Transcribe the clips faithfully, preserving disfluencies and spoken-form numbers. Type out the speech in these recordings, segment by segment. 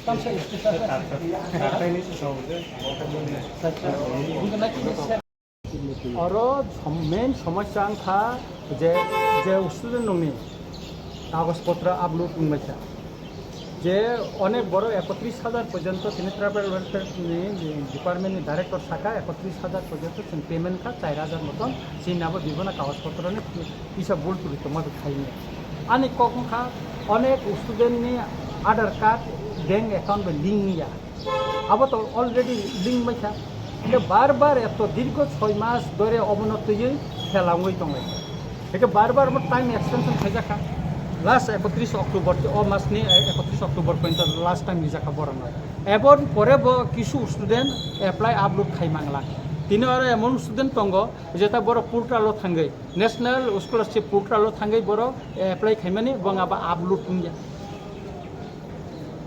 Oro som-, main somosya wngkha je, je student nokni kagoj potro upload wngbaikha. Je onek borok ekotris hajar porjonto tini tribal welfare ni department ni director saka, ekotris hajar porjonto chwng payment kha, char hajar moton chini abo bibona kagoj potro ni kisa bul tuli tongma khaini. Ani kok wngkha onek student ni Aadhaar card, bank account bai link ya. Abo to already link baikha. Hingke bar bar eto dirgo soi mas dore obono twiwi phelangwi tonglai. Hingke bar bar omo time extension khaijakha. Last ekotris October, o masni ekotris October porjonto last time rijakha borokno. Eboni pore bo kisu student apply upload khai mangla. Tini oro emon student tongo, jeta borok portal o thangwi, National Scholarship portal o thangwi borok apply khaimani, bo abo upload wngya.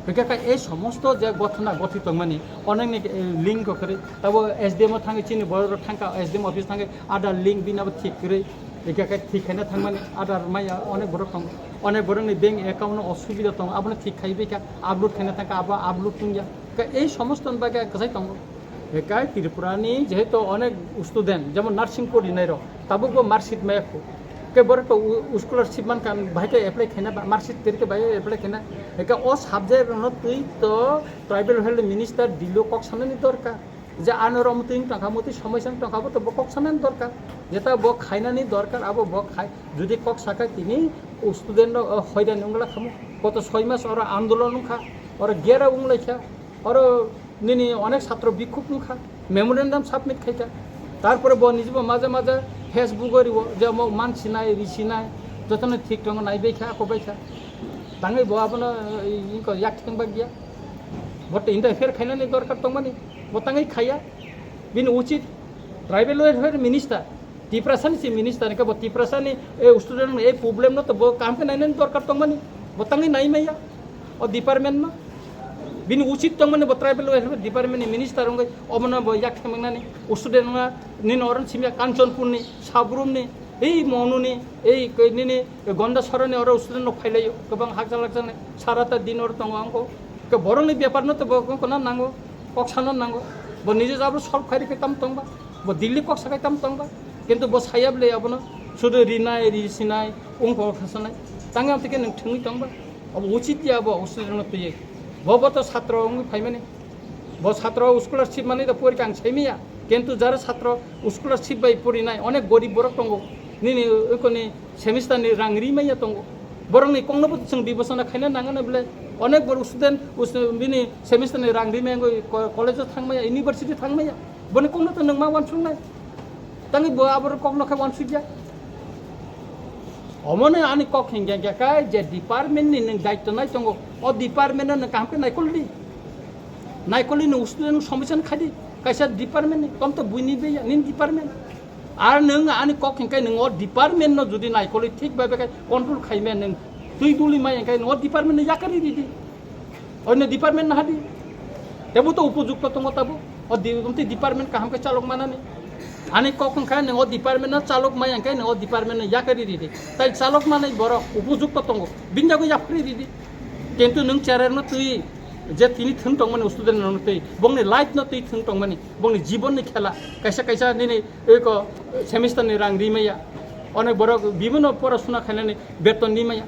Hingke khe ei somosto je gothona gothi tongmani onekni, eh, link rok kwrwi, tabo S D M o thangwi chini borok rok thangkha, S D M office thangwi Aadhaar link bini abo thik kwrwi, hingke khe thik khaina thangmani Aadhaar maya onek borok tongo, onek borokni bank account no osubida tongo, abono thik khaiwi kha upload khaina thangkha, abo upload wngya. Khe ei somosto ni bagwi kwchai tongo. Hingke Tripura ni jehetu onek student, jemon nursing porinai rok, tabuk bo marksheet maya kho. Ke borok to u-, scholarship mankha, bahai khe apply khaina ba, marksheet kwrwi khe bahai apply khaina. Hingke o subject rokno twi to tribal health minister Delhi o kok sanani dorkar. Je ano rom twi tongkha, motwi somosya tongkha, bo to bo kok sanani dorkar. Jeta bo khainani dorkar, abo bo khai, jodi kok sakai tini student rok, o, hoiran wngla khamu. Koto soi mas oro andolon wngkha, oro gera wnglaikha. Oro nini onek satro bikhuk wngkha, memorandum submit khaikha. Tarpore bo nijibo maja maja Facebook o riwo je omo mansinai, risinai, jotono thik tongo, naibaikha, akobaikha. Tangwi bo abono, eh, ingko yak theng bagya. Bo to interfere khainani dorkar tongmani, bo tangwi khaiya. Bini uchit tribal welfare minister, Tiprasani si minister, hingke bo Tiprasani, eh, student ni ei problem no to bo kaham khe nainani dorkar tongmani, bo tangwi nai maya o department no. Bini uchit tongmani bo tribal welfare department ni minister wngwi obono bo yak themangnani, student wngna nini oron simya Kanchanpur ni, Sabrum ni, ei Monu ni, ei koi nini Gonda Sorani oro student no phailaio, kwbang hakjak lakjak nai, sarata din oro tongo ang bo. Ke borok ni bepar no to bo kono nango, kok sana nango, bo nije jabo solve khai rikhe tam tongba. Bo Delhi kok sakai tam tongba, kintu bo saya bwle abono sudu rinai, risinai, ungkho khasanai. Tangwi amtwi khe nwng thwngwi tongba. Abo uchit ya bo, student no twiwi. Bo bo to satro wngwi phaimani. Bo satro scholarship manwi da porikha ang saimanya. Kintu jara satro scholarship bai porinai onek gorib borok tongo. Nini oikoni semester ni rang ri manya tongo. Borokni kokno bo chwng bibosona khaina nangani bwle. Onek borok student, us-, bini semester ni rang ri manya wngwi ko-, college o thangmaya, university thangmaya. Boni kokno to nwng ma uansuknai. Tangwi bo aborok kokno khe uansukya. Omono ani kok hinkhe hinkhe khe je department ni nwng daityo nai tongo, o department no nwng kaham khe naikol di. Naikol di nwng student somosya no khai di. Kaisa department ni, tom to buini beya, nini department. Ar nwng ani kok hinkhe nwng o department no jodi naikolwi thik bhabe khe control khaimaya nwng twi duli mai hinkhe nwng o department no yakari ridi. Onno department no hadi. Tebo to upojukto tongo tabo. O di-, omtwi department kaham khe chalok manani. Ani kok hinkhe nwng o department no chalok mai hinkhe nwng o department no yakari ridi. Tai chalok manai borok upojukto tongo. Bini jago yapri ridi. Kintu nwng cherai no twi je tini thwng tongmani student no twi. Bongni life no twi thwng tongmani. Bongni jibon ni khela. Kaisa kaisa nini eko semester ni rang ri maya. Onek borok bibhinno porasuna khainani beton ri maya.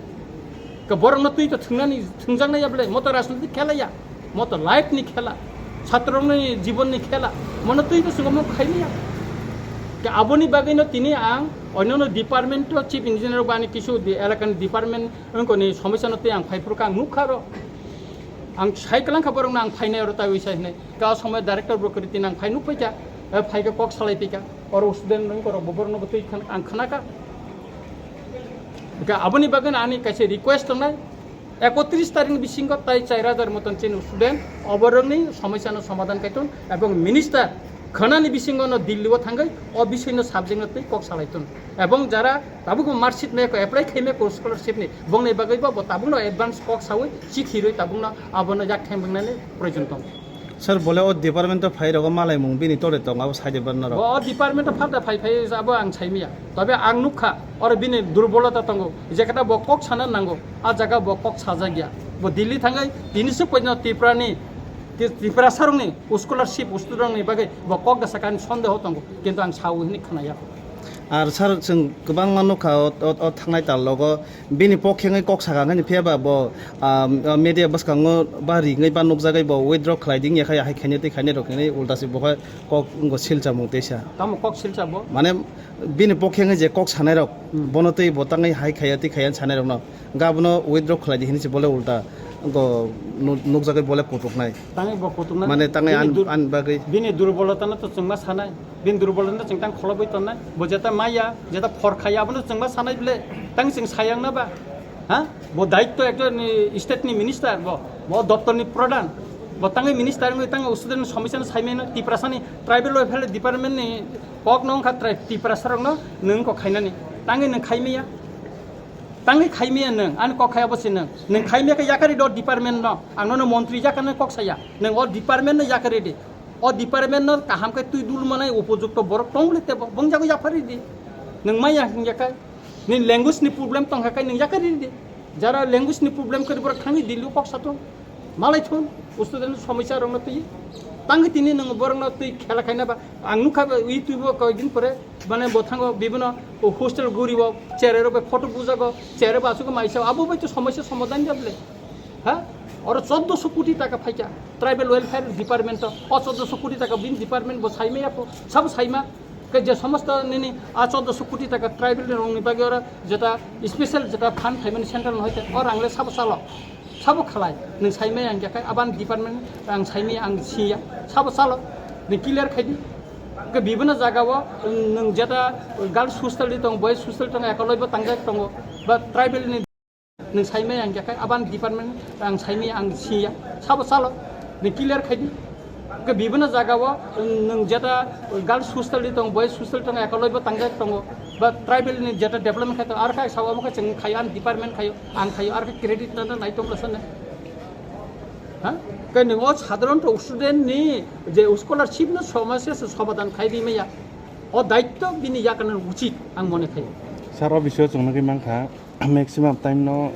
Ka borok no twi to thwngnani, thwngjaknai ya bwle, mo to rajniti khela ya. Mo to life ni khela. Chhatro ni jibon ni khela. Mo no twi to swngo mo khai maya. Ka aboni bagwi no tini ang onno no department to chief engineer ba ani kisu di elaka ni department wngkoni somosya no twi ang phai phuru ka ang nukha ro. Ang sai kwlang kha borok no ang phainai oro tai wi sai hinai. Ka o somoi director bo kwrwi tini ang phai nuk phaikha, eh, phaikhe kok salai phaikha. Oro student nung korok bo borok no bo twi khan-, ang khnakha. Hingkhe aboni bagwi no ani kaisa request tongnai, ekotris tarikni bisingo tai char hajar moton chini student oborokni somosya no somadhan kaiton ebong minister khwnani bisingo no Delhi o thangwi o bisoi no subject no twi kok salai ton ebong jara tabuk bo marksheet meko apply khai meko scholarship ni bongni bagwi bo, bo tabuk no advance kok sawi chithi rwi tabuk no abono yak thembwngnani proyojon tong. Sir, bole o department o phai rogo malai mung bini tole tong abo side barna rok. Bo o department o phalta phai phai abo ang sai maya. Tobe ang nukha oro bini durbolota tongo. Je kata bo kok sana nango, a jaga bo kok sajak ya. Bo Delhi thangwi tini se poino Tripura ni, Tri-, Tripura sarong ni scholarship student ni bagwi bo kok da sakani sondeho tongo, kintu ang sao hini khnaya. Ar sir, chwng kwbangma nukha o, o, o thangnai tal logo bini pokhe wngwi kok sakha wngkha, phiya ba bo, ah, media bwskango ba ringwi ba nukjagwi bo withdraw khlai di wngya khe, hai khainai tei khainai rok hinwi ulta se bo khe kok wngkha silchamung teisa. Tamo kok silcha bo? Mane bini pokhe wngwi je kok sanai rok, hmm, bono tei bo tangwi hai khaiya tei khaiya sanai rokno. Gabono withdraw khlai di hinwi se bole ulta go nu-, nukjagwi bole kutuknai. Tangwi bo kutuknai. Mane tangwi bini an, dur-, an bagwi. Bini durbolotano to chwngma sanai. Bini durbolotano chwng tang kholobwi tonnai. Bo jeta maya, jeta phor khaya abono chwngma sanai bile. Tang chwng sayang na ba. Ha? Bo daitto ekta ni state ni minister bo. Bo doptor ni pradhan. Bo tangwi minister wngwi tang student ni somosya no saimano Tiprasa ni tribal welfare department ni kok no wngkha tri-, Tiprasa rokno nwng kok khainani. Tangwi nwng khaimaya. Tangwi khaimaya nwng, ani kok khai abo se nwng. Nwng khaimaya khe yakarwi di o department no. Ang nono montri yakar nai kok saya. Nwng o department no yakarwi di. O department no kaham khe twi dul manai upojukto borok tong le tebo. Bong jago yaphari di. Nwng maya hingya khai. Ni language ni problem tong kha khai nwng yakarwi di. Jara language ni problem khe borok thangwi Delhi o kok satung. Malai thun, student somosya rokno twi. Tangwi tini nwng borokno twi khela khaina ba. Ang nukha ba YouTube o koi din pore, mane bo thango bibino hostel guri bo chere rok bai photo bujago, chere ba asuk maisa abo bai to somosya somadhan jable. Ha? Oro choddoso koti taka phaikha tribal welfare department o. O choddoso koti taka bin department bo saimaya po, sabo saima. Ke je somosto nini a choddoso koti taka tribal ni rong ni bagwi oro jeta special jeta fund phaimani central no hoite o rang le sabo chalo. Sabo khalai, nwng saimaya ang khe aban department ang saimaya ang siya, sabo chalo, nwng clear khai di. Ke bibino jaga o nwng jeta girls hostel di tong, boys hostel tong, ekoloi bo tangjak tongo, ba tribal ni nwng saimaya ang khe aban department ang saimaya ang siya, sabo chalo, nwng clear khai di. Ke bibino jaga o nwng jeta girls hostel di tong, boys hostel tong, ekoloi bo tangjak tongo, ba tribal ni jeta development khai tong, ar khai sao amo khe chwng khai an department khai. Ang khayo, ar khe credit na, na nai tong lasa na. Ha? Khe nwng o sadharanto student ni je scholarship no somosya se somadhan khai di maya. O daitto bini yakana uchit ang mone khayo. Sir, o bisio chwng nugwi mankha, maximum time no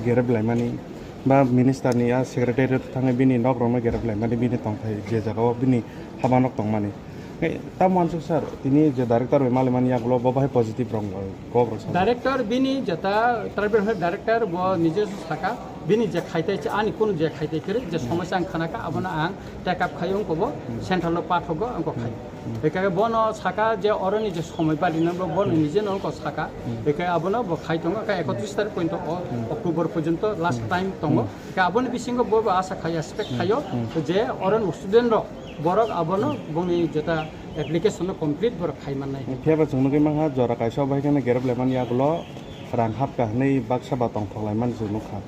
gerep laimani ba minister ni a secretariat thangwi bini nok rok no gerep laimani bini tongthai je jaga o bini haba nok tongmani. Hey, tamo ansuk sir, tini je director bai mali mani yagulo bo bahai positive rong, kok rok sir. Director bini jeta tribal health director bo nije saka, bini je khaitai che ani kun je khaitai kere je somosya ang khana ka abono ang take up khai ong kobo, hmm, central lo pathogo ang ko khai. Hmm. Eka bono saka je oroni je somoi bali no bo bono, hmm, nije no ko saka. Hmm. Eka abono bo khai tongo ka ekotris tarik pointo o, hmm, October porjonto last, hmm, time tongo. Hmm. Ka aboni bisingo bo, bo asa khai expect, hmm, khayo, hmm, je oron student rok borok abono, hmm, bongni jeta application no complete borok khai mannai. Phiya ba chwng nugwi mankha jora kaisa bai kheno gerep laimani yagulo rang hapka hwnwi baksa ba tongthok laimani chwng nukha.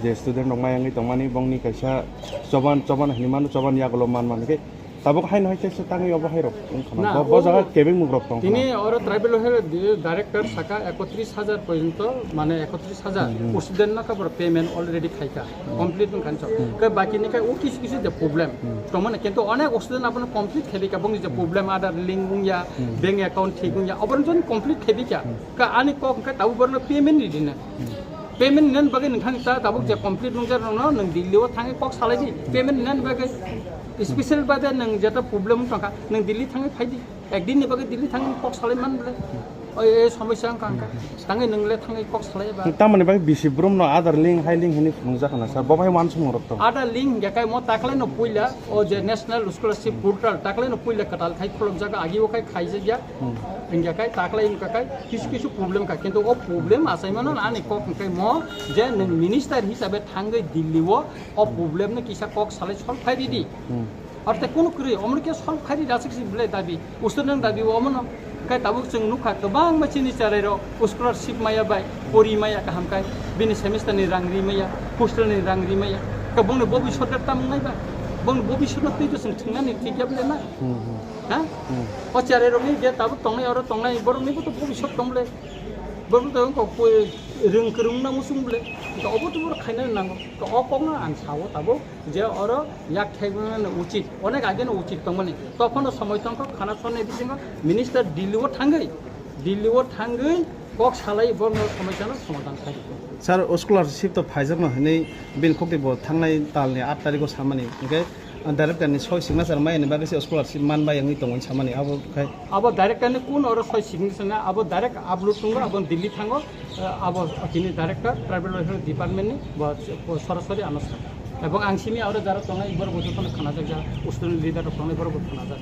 Je student rok mayangwi tongmani bongni kaisa choban, choban hinwi mano, choban yagulo man man khe. Tabuk haino hai teisa tangwi obo hai rok wngkha na. Na, bo, bo o jaga kebeng muk rok tong tini khna. Oro tribal welfare di-, director saka ekotris hajar porjonto, mane ekotris hajar, hmm, hmm, student no khe borok payment already khaika, hmm, complete wngkha so. Hmm. Khe baki ni khe o kisu kisu je problem, hmm, tongmani kintu onek student abono complete khaibika, bongni je, hmm, problem, Aadhaar link wngya, hmm, bank account thik wngya, oborok joni complete khaibika. Hmm. Khe ani kok khe tabuk borokno payment ridi na. Hmm. Payment rinani bagwi nokha ta tabuk je complete nungjakrokno nwng Delhi o thangwi kok salai di. Payment rinani bagwi special bade nwng jeta problem wng tongkha, nwng Delhi thangwi phai di. Ekdin ni bagwi Delhi thangwi kok salai man bwle. Oi, ei somosya wngkha, wngkha. Thangwi nwng le thangwi kok salai ba. Tamoni bagwi bisi brum no Aadhaar link, hai link hinwi phunukjak na sir, bo bai uansukmung rok to. Aadhaar link hingya kai mo taklai no puila, o je National Scholarship Portal, taklai no puila kwtal khai khulukjak, agi o khai khaijak ya. Hmm. Hingya kai taklai wngkha kai kisu kisu problem kha, kintu o problem achaimano ani kok hingkai mo je nwng minister hisabe thangwi Delhi o, o problem no kisa kok salai solve khai ridi. Hmm. Orte kunu kwrwi omoni khe solve khai ridi aswk si belai dabi, usto nang dabi o omono. Hingkai tabuk chwng nukha kwbangma chini cherai rok scholarship maya bai pori maya kaham kai bini semester ni rang ri maya, hostel ni rang ri maya. Ka bongni bobiswt rok tamung nai ba, bongni bobiswt no twi to chwng thwngnani thik ya bele na. Hmm, hmm. Ha? Hmm. O cherai rokni je tabuk tongnai, oro tongnai, borokni bo to bobiswt tong le. Borok to wngkha poi rwng kwrwng na muchung bole. To obo to borok khaina nango. To o kokno ang sao tabuk je oro yak thaibrwna uchit. Onek age no uchit tongmani. Tophano somoi tongkha khana sonnai bisingo minister Delhi o thangwi, Delhi o thangwi Kok salai borno somosyano somadhan khai. Sir, o scholarship to phaijakno hinwi bini khokti bo thangnai talni aat tarikh o samani, hwnkhe director ni soi signature mai ani bagwi se scholarship man bai wngwi tongwi samani abo khai. Abo director ni kun oro soi signature na, abo direct upload tongo, abo Delhi thango, eh, abo tini director tribal welfare department ni bo, bo sorasori ano sa. Ebong ang simi aro jara tongnai ibor bo jotono khanajak, jara student leader rok tongnai ibor bo khanajak.